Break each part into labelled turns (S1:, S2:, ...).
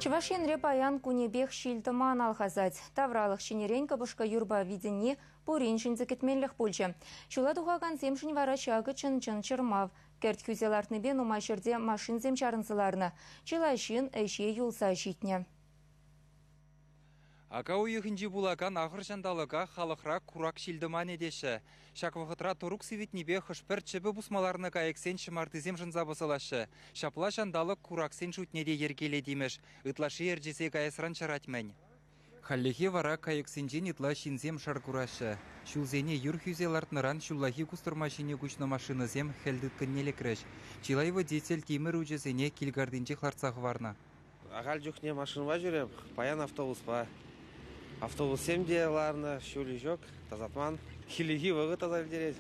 S1: Чӑваш Енре паян кунӗпех ҫил-тӑман алхасать. Тавралӑх ҫӗнӗрен кӑпӑшка юрпа витӗнни пуриншӗн те кӗтменлӗх пулчӗ. Ҫула тухакансемшӗн вара ҫакӑ чӑн-чӑн чӑрмав. Кӗрт хӳсе лартнипе нумай ҫӗрте машинсем чарӑнса ларнӑ. Чылай ҫын ӗҫе юлса ҫитнӗ.
S2: Ака уйӑхӗнче пулакан ахӑр ҫанталӑка халӑхра курак ҫил-тӑманӗ теҫҫӗ. Ҫак вӑхӑтра тӑрук сивӗтнипе хӑш-пӗр чӗпӗ пусма ларнӑ кайӑксен ҫӑмартисем шӑнса пӑсӑлаҫҫӗ. Ҫапла ҫанталӑк кураксен шутне те йӗркелет имӗш, ытлашши ӗрчесе каясран чарать-мӗн. Хальлӗхе вара кайӑксенчен ытла ҫынсем шар кураҫҫӗ. Ҫулсене юр хӳсе лартнӑран ҫуллахи кустӑрма ҫине куҫнӑ машинӑсем хӗл тыткӑнне лекрӗҫ. Чылай водитель тимӗр учӗсене кил картинчех лартса хӑварнӑ.
S3: Ахаль чухне машинӑпа ҫӳреп, паян автобуспа. Автобуссем те ларнӑ, ҫулӗ ҫук, тасатман. Хӗллехи вӑхӑт таса илтерет.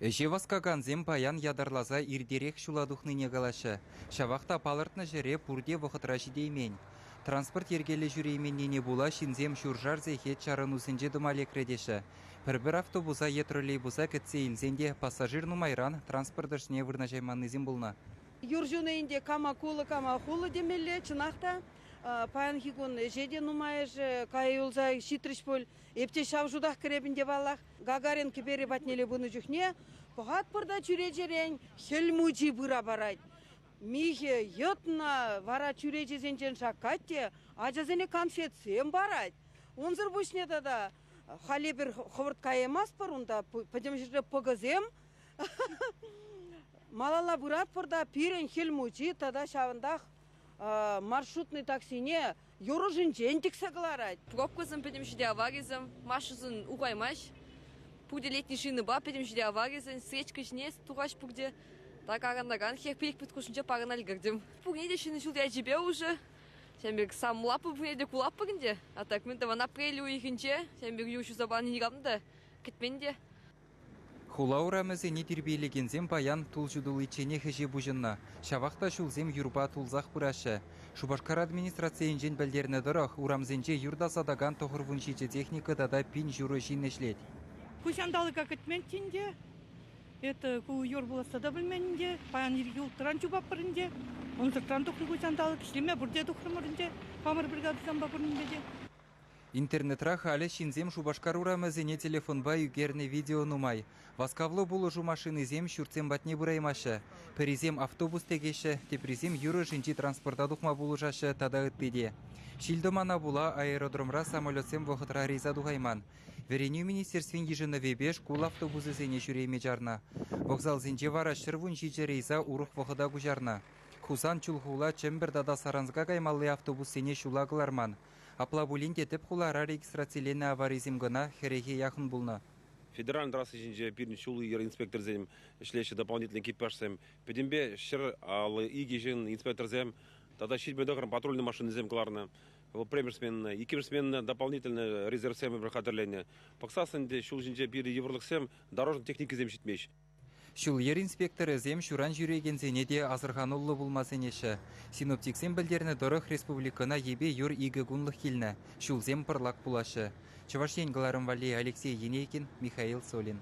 S2: Ӗҫе васкакансем паян ятарласа иртерех ҫула тухнине калаҫҫӗ. Ҫавах та палӑртнӑ ҫӗре пурте вӑхӑтра ҫитеймен. Транспорт йӗркеллӗ ҫӳрейменнине пула ҫынсем ҫуршар сехет чарӑнусенче тӑма лекрӗ теҫҫӗ. Пӗр-пӗр автобуса е троллейбуса кӗтсе илсен те пассажир нумайран транспорт ӑшне вырнаҫайманнисем пулнӑ.
S4: Юр ҫунӑ ӗнтӗ кама кулӑ, кама хулӑ темелле. Чӑнах та, паянхи кун ӗҫе те нумайӑшӗ кая юлса ҫитрӗҫ пуль. Эп те ҫав шутах кӗреп ӗнтӗ паллах. Гагарин кӗперӗ патнелле пынӑ чухне пӑхатпӑр та чӳречерен Хӗл Мучи пыра парать. Михӗ йӑтнӑ, вара чӳречесенчен шаккать те ачасене конфетсем парать. Унсӑр пуҫне тата халь эпир хӑвӑрт каяймастпӑр унта, пӗтӗм ҫӗрте пӑкӑсем. Малалла пыратпӑр та пирӗн Хӗл Мучи тата ҫавӑнтах маршрутный таксине юр ӑшӗнчен тӗксе кӑларать.
S5: Пробкӑсем пӗтӗм ҫӗре аварисем, машинӑсем ухаймасть. Пурте летний шинӑпа пӗтӗм ҫӗре аварисем, свечка ҫине тухаҫ пурте. Так аран-аран хӗр хушшинче парӑна ӗлкӗртӗм. Пурне те ҫӗнӗ ҫул ячӗпе уже. Ҫавӑн пек самлаппӑр пурне те кулатпӑр ӗнтӗ. А так мӗн тӑван апрель уйӑхӗнче ҫавӑн пек юр ҫуса пани никам та кӗтмен те.
S2: Хула урамӗсене тирпейлекенсем паян тул ҫутӑличченех ӗҫе пуҫӑннӑ. Ҫавах та ҫулсем юрпа тулсах пыраҫҫӗ. Шупашкар администрацийӗнчен пӗлтернӗ тӑрӑх, урамсенче юр тасатакан 97 техника тата 1500 ҫын ӗҫлет.
S6: Ку ҫанталӑка кӗтменччӗ ӗнтӗ. Это ку юр пуласса та пӗлмен ӗнтӗ. Паян ирхи улттӑран чупатпӑр ӗнтӗ. Ӑнсӑртран тухрӗ ку ҫанталӑк. Ӗҫлеме пурте тухрӑмӑр ӗнтӗ. Хамӑр бригадӑсемпе пуринпе те.
S2: Интернетра халӗ ҫынсем Шупашкар урамӗсене телефонпа ӳкернӗ видео нумай. Васкавлӑ пулӑшу машинисем ҫуртсем патне пыраймаҫҫӗ. Пӗрисем автобус текеҫҫӗ, теприсем юр ӑшӗнчи транспорта тухма пулӑшаҫҫӗ тата ытти те. Ҫил-тӑмана пула аэродромра самолетсем вӑхӑтра рейса тухайман. Вӗренӳ министерствин йышӑнӑвӗпе шкул автобусӗсене ҫӳреме чарнӑ. Вокзалсенче вара 117 рейса урӑх вӑхӑта куҫарнӑ. Хусан, Чулхула, Чӗмпӗр тата Саранска каймалли автобуссене ҫула кӑларман. Апла пулин те тӗп хулара регистрациленӗ аварисем кӑна хӗрӗхе яхӑн пулнӑ.
S7: Федеральнӑй трасса ҫинче пирӗн ҫул-йӗр инспекторӗсем ӗҫлеҫҫӗ, дополнительный экипажсем. Пӗтӗмпе 152 ҫын инспекторсем тата 79 патрульный машинӑсем кӑларнӑ. Вӑл пӗрремӗш смена, иккӗмӗш смена дополнительный резервсем эпир хатӗрленӗ. Пӑхсассӑн ӗнтӗ ҫул ҫинче пирӗн йывӑрлӑхсем, дорожный техникӑсем ҫитмест.
S2: Ҫул-йӗр инспекторӗсем ҫуран ҫӳрекенсене те асӑрхануллӑ пулма сӗнеҫҫӗ. Синоптиксем пӗлтернӗ тӑрӑх республикӑна йӗпе юр 2 кунлӑх килнӗ, ҫулсем пӑрлак пулаҫҫӗ. Чӑваш Ен кӑларӑм валли Алексей Енейкин, Михаил Солин.